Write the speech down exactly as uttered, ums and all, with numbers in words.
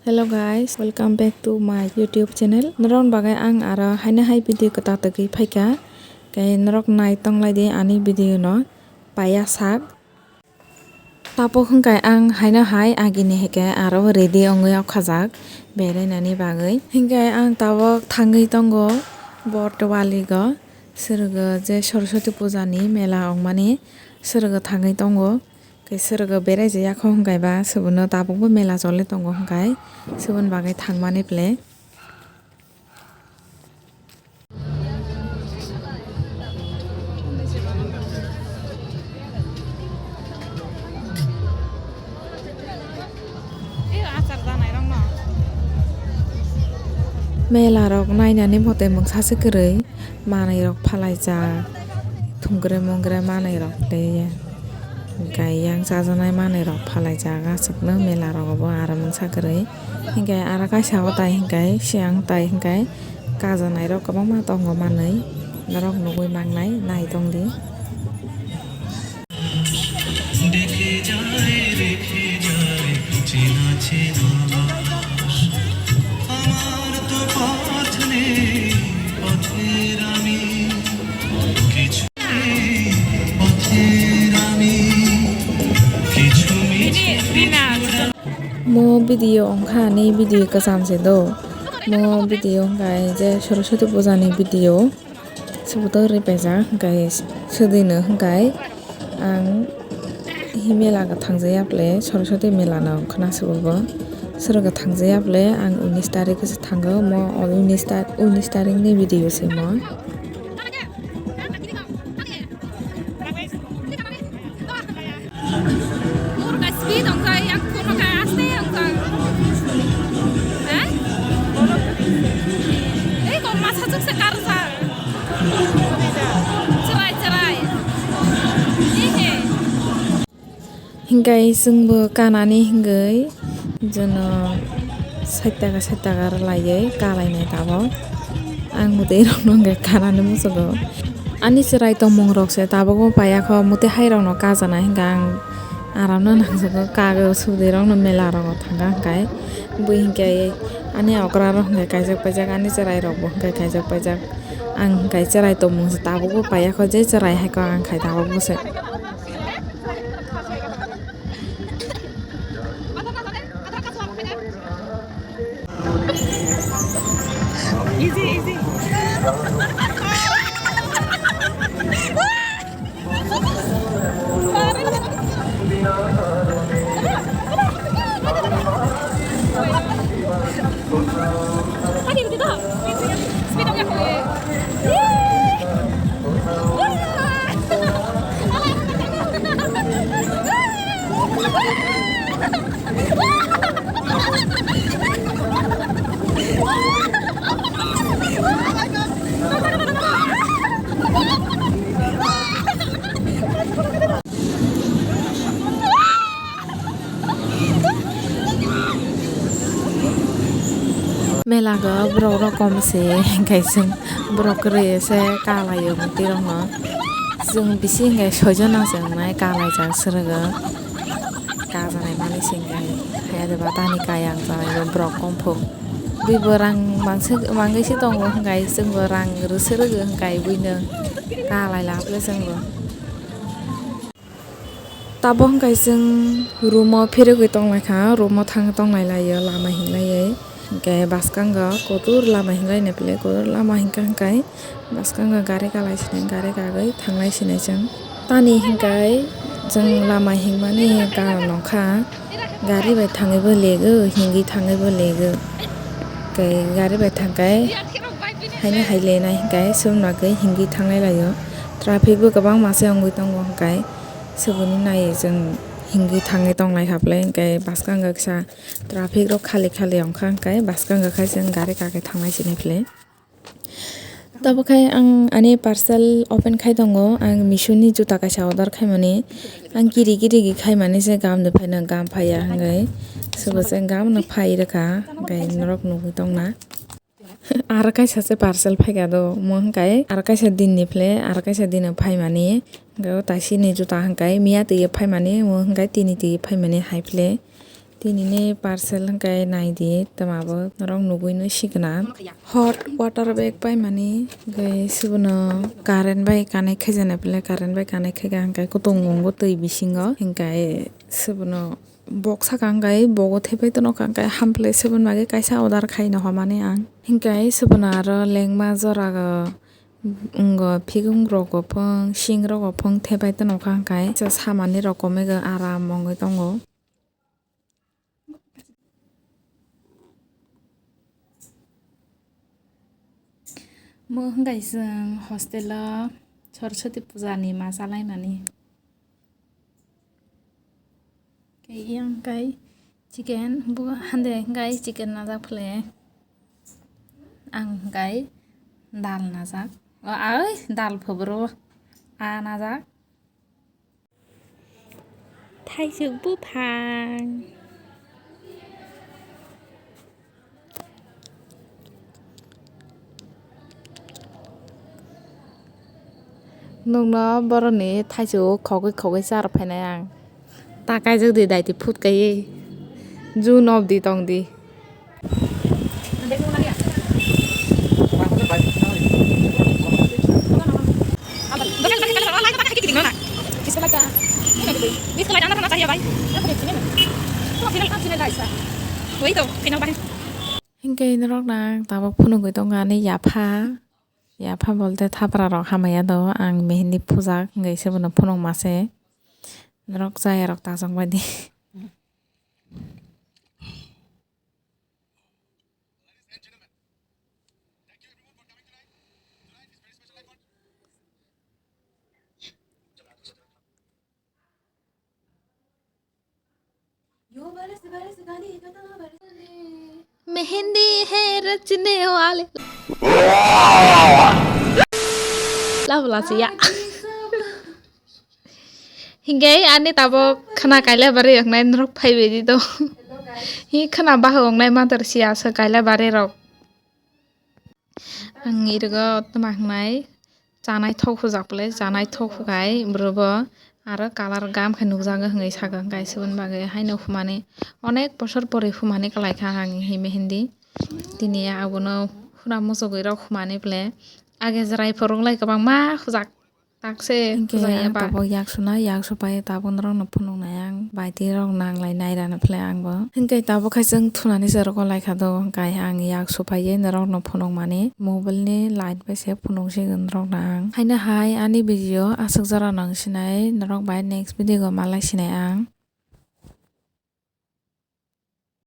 Hello guys, welcome back to my YouTube channel. Norok bagwi ang aro haino hai video kwtal tagwi phaikha. Khe norok nai tonglai di ani video no paya sak. Tabuk hwnkhe ang haino hai agini hwnkhe aro ready wngwi okhajak berainani bagwi. Hinkhe ang tabuk thangwi tongo Bordwali go, swrwgo je Saraswati puja ni mela wngmani swrwgo thangwi tongo. Khe swrwgo berai jaya kho hwnkhe ba, swrwngno tabukbo mela choli tongo hwnkhe, swrwngni bagwi thangmani ple. Mela rok nainani mote mungsa se kwrwi, manwi rok phalaijak, thumgre mungre manwi rok tei yang chajaknai manwi rok phalaijak, aswkno mela rogo bo aro mungsa kwrwi. Hinkhe aro kaisa o tai hinkhe, siyan tai hinkhe kajaknai rok kwbangma tongo manwi, norok nugwi mangnai, nai tongdi. ডেকে যায়, রেখে যায় চেনা চেনা লাশ। আমার তো পথ নেই, পথের আমি কিছু নেই, পথের আমি কিছু মিছে Mo video wngkha ani video kwcham se do. Mo video wngkha je Saraswati puja ni video. Subuto ripajak hwnkhe sudino hwnkhe ang hi mela go thangjaya ple, Saraswati mela no khna subugo. Swrwgo thangjaya ple ang unis tarik se thango, mo unis ta-, unis tarik ni video se mo. Murga speed ongkha, yang phone kha aste ongkha. Eh? Eh, kok masa chuk se kar sa. Cherai, cherai. Eh, he. Hinkai chwngbo kanani hingwi jono sait taka, sait taka rwlaiwi kalainai tabok. Ang mwtwi rokno hwnkhe kanani muchungo. Ani chwrai tongmung rok se tabukbo paiya kho, mwtwi hai rokno kajana hinkhe ang aramno nangjago, kago subui rokno mela rogo thangkha hinkai. Bui hinkhe ani okra rok hinkhe kaijak paijak, ani chwrai rokbo hinkhe kaijak paijak. Ang hinkhe chwrai tongmung se tabukbo paiya kho, je chwrai hai kho ang khai tabukbo se. Easy, easy. Mela go borok rok kom se, hinkhe chwng borok kwrwi se kalaio mwtwi rokno. Chwng bisi hinkhe soijon nang se wngnai kalaijak swrwgo. Kajanai mani se hinkhe haya de batani kaya ang janai borok kom phung. Bui bo rang mangse, mangwi se tongo hinkhe chwngbo rang rwse rwgo hinkhe buino kalai laphle chwngbo. Tabok hwnkhe chwng room o phirigwi tonglaikha, room o thangwi tonglai laio, lama hinglaiwi. Hinkhe bwskango kotor lama hinglai naiphile, kotor lama hinkha hinkhe bwskango gari kalai sinai, gari kagwi thanglai sinai chwng. Tani hinkhe chwng lama hingmani gana nongkha, gari bai thangwibo lego, hingwi thangwibo lego. Tei gari bai thangkhe haino hai lenai hinkhe chwng nogwi hingwi thanglai laio. Traffic bo kwbangma se wngwi tongo hinkhe. Suboni nai chwng hingwi thangwi tonglai kha phle, hinkhe bwskango kisa traffic rok khali khali wngkha, hinkhe bwskango khe chwng gari kagwi thanglai sinai phle. Tabuk khe ang ani parcel open khai tongo, ang Meesho ni juta kaisa order khaimani, ang kiri kiri khaimani se gam de phaino gam phaiya hwnkhe, subo se gam no phai rwkha, hinkhe norok nugwi tongna. Aro kaisa se parcel phaikha do, omo hwnkhe aro kaisa din ni phle, aro kaisa dino phaimani, hwnkhe o taisini juta hwnkhe miya twi phaimani, omo hwnkhe tini twi phaimani hai phle. Tinini parcel hwnkhe naidi twmabo norok nugui no sigwna. Hot water bag paimani hwnkhe sibono current bai connect khaijana phle current bai connect khaikha hwnkhe kutung nungo twi bisingo hwnkhe sibono bok saka hwnkhe bogo thepai tono hwnkhe hample sibono bagwi kaisa order khaina homani ang hwnkhe sibono aro lengma jorago. Wngkha phigung rok bo phung, sing rok bo phung thepai tongkha hwnkhe samani rok komoi aram wngwi tongo. Mo hwnkhe chwng hostel o Saraswati puja ni ma chalaimani. Khe yang kai chicken, bo hande kai chicken najak phle. Ang kai dal najak. O, ai, dal phobro. A najak. Thaisuk buphang. Nukno boroni thaisuk khogwi khogwi char phainai ang. Ta kaijak di daiti phut kaiwi. June obdi tong di. Hingke norok nang tabok phunugwi tongkha ani yapha. Yapha bolte thapra rok hamya do, ang mehendi pujak hingke se bono phunukma se. Norok chaya rok tachang bai di. Mehndi है रचने वाले। Love la siya. Hingke ani tabok khana kaila bari wngnai norok phaibai di do. Hi khana bahu wngnai matar siya sa kaila bari rok. Ang irogo tama wngnai chanai thok hujak pole, chanai thok hukai bwrwi bo aro colour gam khe nukjago hwnwi sago hwnkhe, chini bagwi haino humani onek bosor pore humani kwlaikha ang hi mehendi. Tini abono huna muchugwi rok humani pole age jwrai phuru wnglaikha kwbangma hujak. Takse hingke ang tabok yak suna, yak supai tabok norokno phunuknai ang, baiti rok nang lai nai rana phle ang bo. Hingke tabok khe chwng thunani se rwgo lai kha do, hingke ang yak supai ye norokno phunukmani mobile ni light bai se phunuk sigwng norokno ang. Haino hai ani video aswk jora nang sinai, norok bai next video o malai sinai ang.